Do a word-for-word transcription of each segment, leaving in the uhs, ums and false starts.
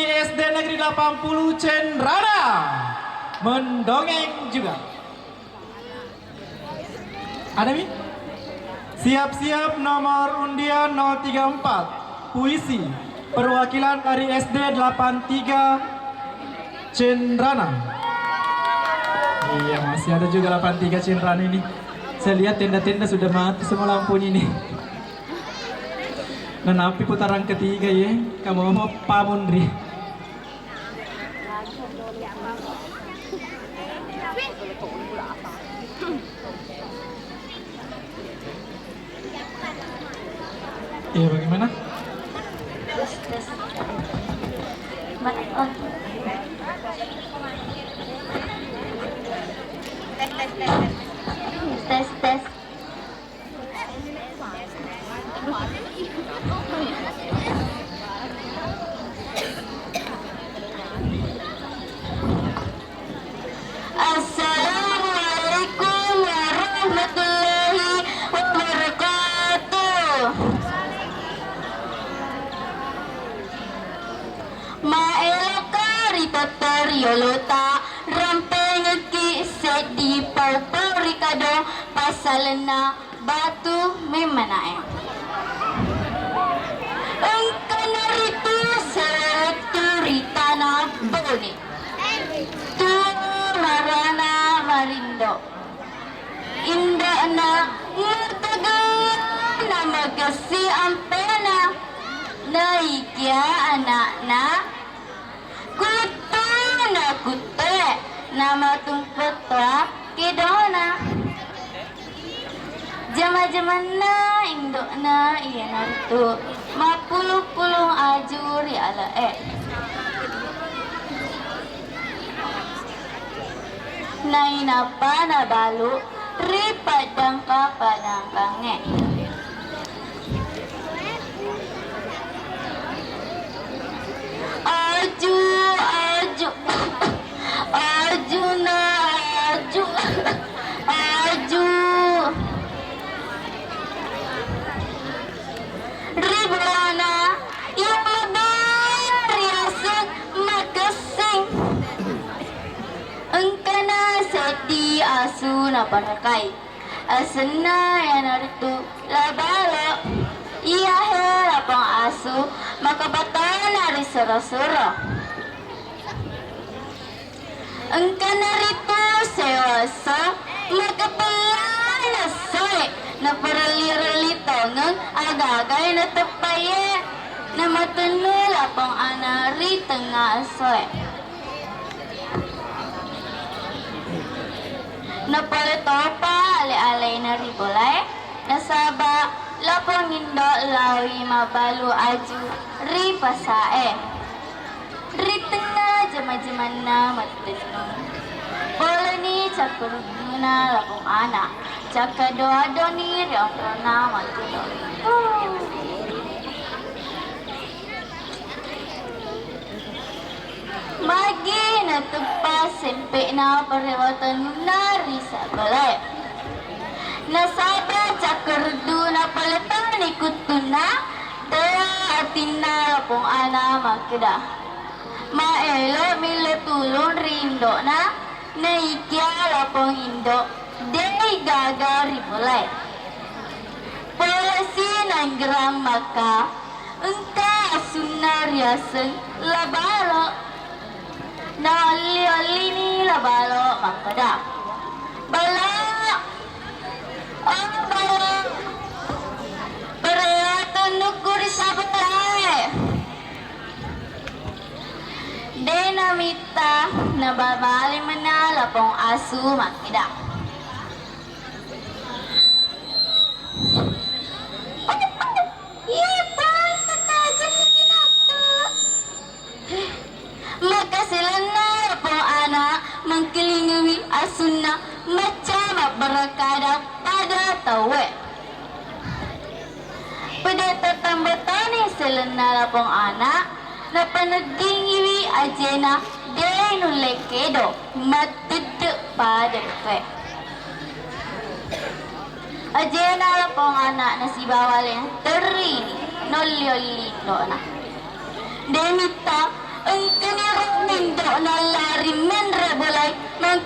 S D Negeri delapan puluh Cenrana mendongeng juga. Ada mi? Siap-siap nomor undian nol tiga empat. Puisi perwakilan dari S D delapan tiga Cenrana. Iya, masih ada juga delapan tiga Cenrana ini. Saya lihat tenda-tenda sudah mati semua lampunya ini. Nah, napi putaran ketiga ya, kamu mau pamunri. Iya, bagaimana? Tes, tes. Ma-, oh. Tes, tes. Assalamualaikum warahmatullahi wabarakatuh. Maelokka ri tottori yolota, rampengekki seddi pau-pau ri kadong passalenna batu memmana'e. Engkana ritu sewettu ri tana Bone. Tu marana Marindo. Indo'na mategana magessi ampena. Naikia ana'na kuttuna kutte, namatumpet toa kedona. Jama-jamanna indo'na iyanaritu mappulung-pulung aju ri ale'e. Nainappa nabalu ri paddangka-paddangkangnge. Aju, aju, aju na aju, aju. Ri bolana iya mabela riaseng makessing. Engkana seddi asu naparakai. Asenna iyanaritu La Balo. Iyahe lapong asu makapatona ri suro-suro. Engkana ritu sewa esso makapellana essoe, naparelli-relli tongeng aga-agae nateppaie. Namatennu lapong ana ri tengnga essoe. Napole topa ale-alena ri bolae, nasaba lapong indo laoi mabalu aju ri pasae. Ri tengnga jama-jamanna mattennu, poleni cakkarujuna lapong ana, cakkado-adoni ri onronna mattedo. Magi nateppa sempe'na parewa tennunna ri sabalae. Nasaba cakkaruddu napaletani kuttunna, tea atinna lapong ana makkeda, maelo millo tulung ri indo'na, naikia lapong indo dei gaga ri bolae. Polesi nanggerang maka engka asunna riaseng La Balo. Naolli-ollini La Balo makkeda, Balo, oh Balo, parewa tennukku ri sabalae. De namitta nababale mena lapong asu makkeda, Iya, tau, tau, tau, jenni cinakku. Maka selenna lapong ana mengkilingiwi asunna macca mabbarakada pada tauwe. Pede tatambatani selenna lapong ana, napaneggingiwi ajena de nulle kedo mattedde pada tue. Ajena lapong ana'na sibawa alena terrini nolli-olli indo'na. De mitta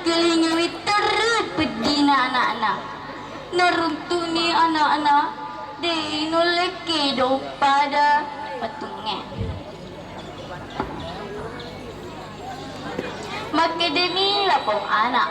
Kelingawi terru peddina ana'na. Naruntuni ana'na, de' nulle kedo pada patungnge. Makkedemi lapong ana'.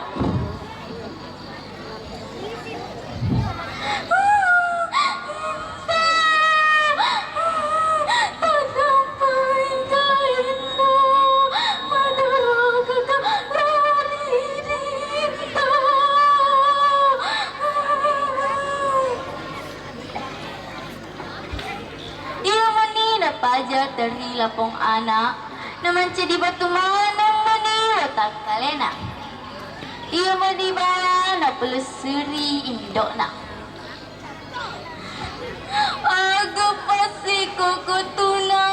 Iya mani napaja terri lapong ana', namancedi batu maneng mani watakkalena. Iya mani ba napelesseri indo'na. Aga passi kokotuna.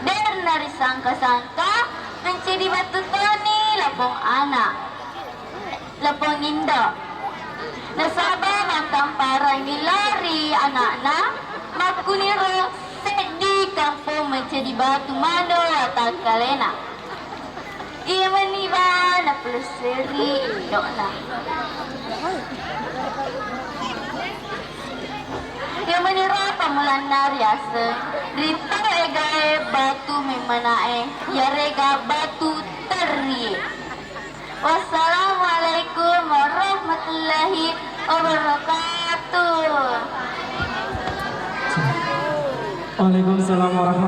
De' narisangka-sangka, mancedi batu toni lapong ana', lapong indo'. Nasaba' mattamparangngi lao ri ana'na, makkuniro seddi kampong mancedi batu mano watakkalena. Iya mani ba napelesseri indo'na. Iya maniro pammulanna riaseng ri tau egae batu memmana'e, iyarega batu terrie. Wassalamualaikum warahmatullahi wabarakatuh. Waalaikumsalam warahmatullahi